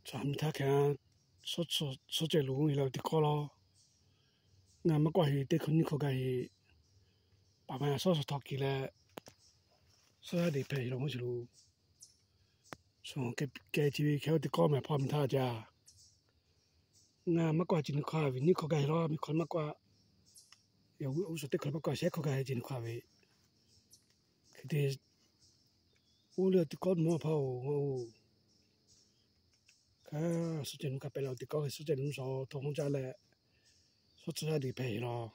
Htaˇ hk'e, suhˉ cehˬ lo e la teˇ kawˆ lawˇ. Ngaˬ maˇ kawˆ heˆ, teˇ hkawˇ nyiˇ hkawˇ gaˇ heˆ. Paˍ ma suhˉ suhˉ htawˇ kiˬ leh, suhˉ yaˇ deꞈ hpehꞈ heˆ lawˇ mvuhˇ chi lo. Shu keh ce ve hkeh teˇ kawˆ mehˍ hpawˇ miˬ htaˇ jaˇ. Ngaˬ maˇ kawˆ ce nyi hkawˇ ve nyiˇ hkawˇ gaˇ heˆ lawˇ, miˬ hkawˇ maˇ kawˆ. Yaꞈ g'uˇ suhˍ teˇ hkawˇ maˇ kawˆ, shehˉ hkawˇ gaˇ heˆ ce nyi hkawˇ ve. Hk'e te, oˇ leh teˇ kawˆ mvuhˇ hpawˇ-oˬ, ngaˬ-oˬ, ka suhˉ cehˬ nu kaꞈ pehꞈ la teˇ kawˆ, suhˉ cehˬ nu shu htaw hawˉ jaˇ leh, suhˉ tcuh yaˇ deꞈ hpehꞈ heˆ lawˇ.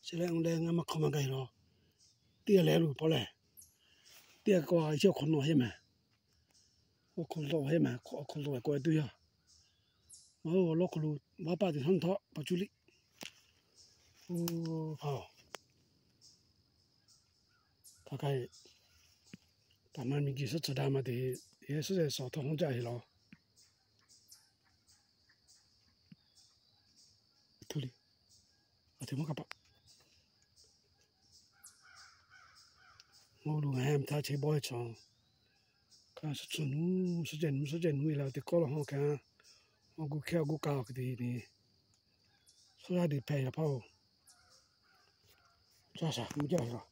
Chi leh oˇ leh ngaˬ maˇ hk'awˇ maˇ gaˇ heˆ lawˇ. Teˇ g'aˇ leh lo hpawˇ lehˬ, teˇ g'aˇ k'o, chi awˬ hk'awꞈ nawˬ heˆ mehˍ. Awˬ hk'awꞈ nawˬ heˆ mehˍ, awˬ hk'awꞈ nawˬ k'oˆ ve tuˬ yaˇ. Awˬ lawn hk'aw lo vaˇ paˆ teꞈ htaˇ htawˇ pa cuˇ liꞈ. Oˇ hpaˇ-oˬ, htaˇ k'ai, taˍ ma miˬ guiˬ suhˉ tcuh daꞈ ma te, yehˬ suhˉ cehˬ suhˍ htaw hawˉ jaˇ heˆ lawˇ. Tuˬ liꞈ, a te maˇ kaˇ paˆ. Ngaˬ oˇ lo ngaˬ heh mvuhˇ htaˇ che bawˇ e chaw, ka suhˉ tcuh nu, suhˉ cehˬ nu, suhˉ cehˬ nu e la teˇ kawˆ lawˇ hawˉ ka, awˬ gu hkehˇ awˬ gu ka awˬ hk'e te nyi, suhˉ yaˇ deꞈ hpehꞈ heˆ lawˇ hpaˇ-oˬ. Ca shaˍ mvuh jaˇ heˆ lawˇ.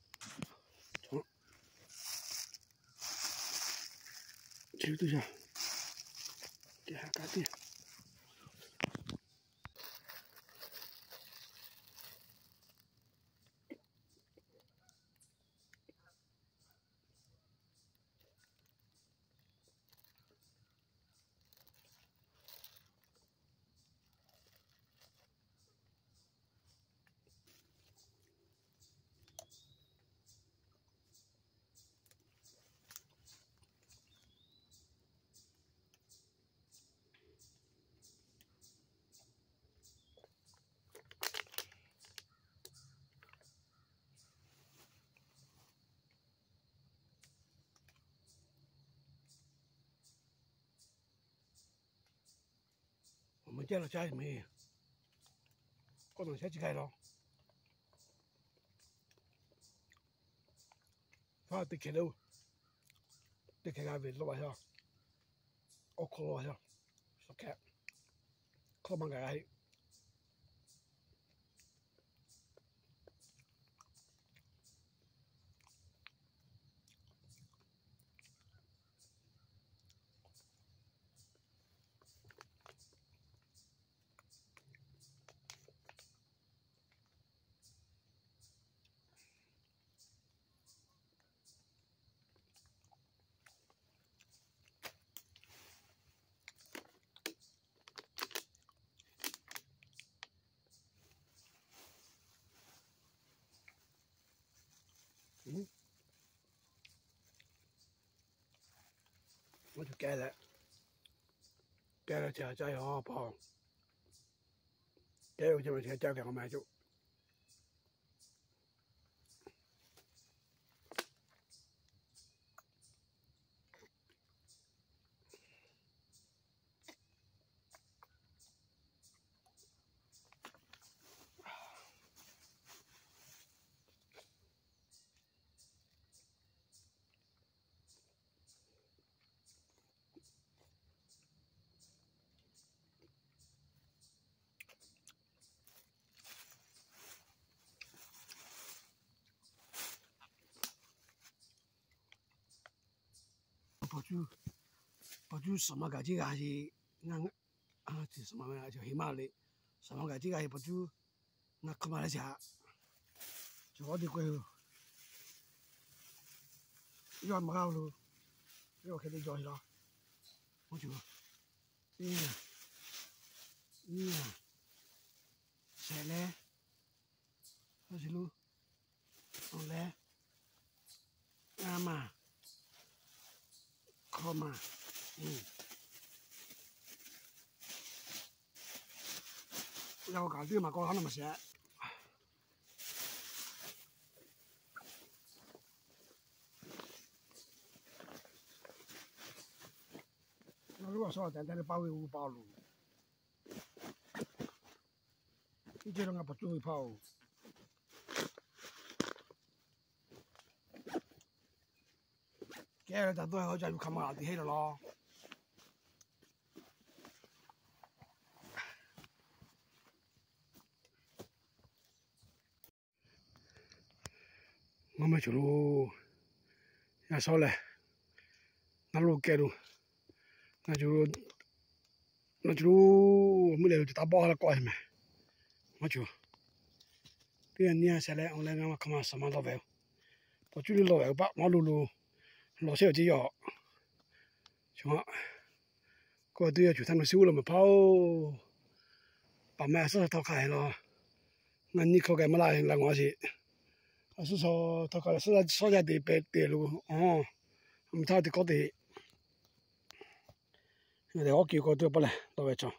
Chi tuˬ yaˇ, kehˬ ha ka tiˇ. Awˬ meh jaˇ la caˇ meh, kawˆ nawˬ shehˉ chi gaˇ law. Hpaˇ teˇ hkeh le, teˇ hkeh g'a ve lawˇ a yaˇ, awˬ hk'aw lawˇ a yaˇ, suhˉ hkeh, hkawˇ maˇ gaˬ g'a heˆ. Maˇ cuˬ kehˉ leh, kehˉ leh chi htaꞈ caˇ yaw hpaˇ-oˬ. Kehˉ ve chi ma chi htaꞈ caˇ ve k'o ma coˬ. Paw cuˇ, paw cuˇ suhˍ ma gaˬ jiˇ g'a sheˍ. Ngaˬ, suhˍ ma heˍ maˇ le. Suhˍ ma gaˬ jiˇ g'a sheˍ paw cuˇ. Ngaˬ hk'aˬ ma leh shaˍ. Cawˬ k'aw te k'oˆ-e, yawˇ maˇ g'a lo, yawˇ hk'e te jaw sheˍ law. Oˇ cuˬ, nyiˇ, nyiˇ, shehˍ leh, a shiˍ lo, awˬ leh, ngaˇ maˬ, hkawˇ maˬ, yaˇ k'o kaꞈ teˇ maˬ k'aw ha na maˬ shehˍ. Ngaˬ lo a shaw tehꞈ tehꞈ leh paˇ ve u paˇ loˬ. Iˉ ceh lo ngaˬ paw cuˇ ve hpaˇ-oˬ. Kehˉ leh ca dawˇ hawˉ ca yuˬ hk'aˬ ma a teꞈ heˆ lawˬ law. Maˇ cawˬ lo, yaˇ shawˉ lehˬ, naˇ lo keh lo, naˇ cawˬ lo, naˇ cawˬ lo, mvuhˇ leh lo cawˬ taˇ bawˆ ha la kawˆ meh. Maˇ cawˬ. Teˇ nyi a sheh leh awˬ leh ngaˬ maˇ hk'aˬ ma suh maˇ lawˬ ve, paw cuˇ leh lawˬ ve paˆ maˇ lo lo, lawˬ shehˉ awˬ ceˇ yaw. K'o teˇ yaˇ cuˬ htaˇ nawˬ shiˉ uˉ lo mehˍ hpaˇ oˬ. Paˍ meh a suhˉ shaw htawˇ hk'a heh law, ngaˬ nyi hkawˇ geh maˇ laˇ la ngawˬ a sheˍ. A suhˉ shaw htawˇ hk'a leh suhˉ yaˇ te peh te lo, a, mvuhˇ htaˇ teˇ kawˆ te, a, k'awꞈ k'oˆ leh tawˆ ve cawˬ.